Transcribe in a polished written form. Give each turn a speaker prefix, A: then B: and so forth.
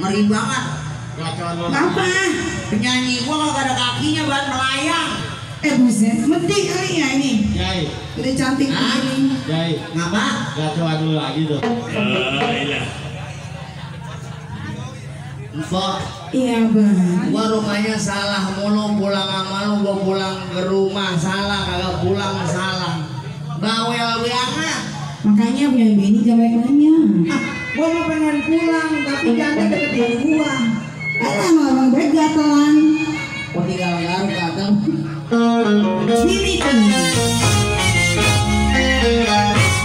A: ngeri banget.
B: Apa?
A: Penyanyi gua kagak ada kakinya buat melayang.
B: Buset, mati kali ya ini.
C: Jai.
B: Udah cantik begini.
C: Jai.
A: Ngapa?
C: Gacoan dulu lagi tuh.
D: Iya.
A: Empok,
B: Iya bang.
A: gua rumahnya salah mulu, pulang sama lu gua pulang ke rumah salah, kagak pulang salah. Bawel banget.
B: Makanya punya bini jangan banyak nanya.
E: Gua mau pengen pulang tapi jangan deketin gua.
B: Alah abang begatelan.
A: Gua tinggal garuk gatel.
B: Sini tuh. Ayo, ayo, ayo,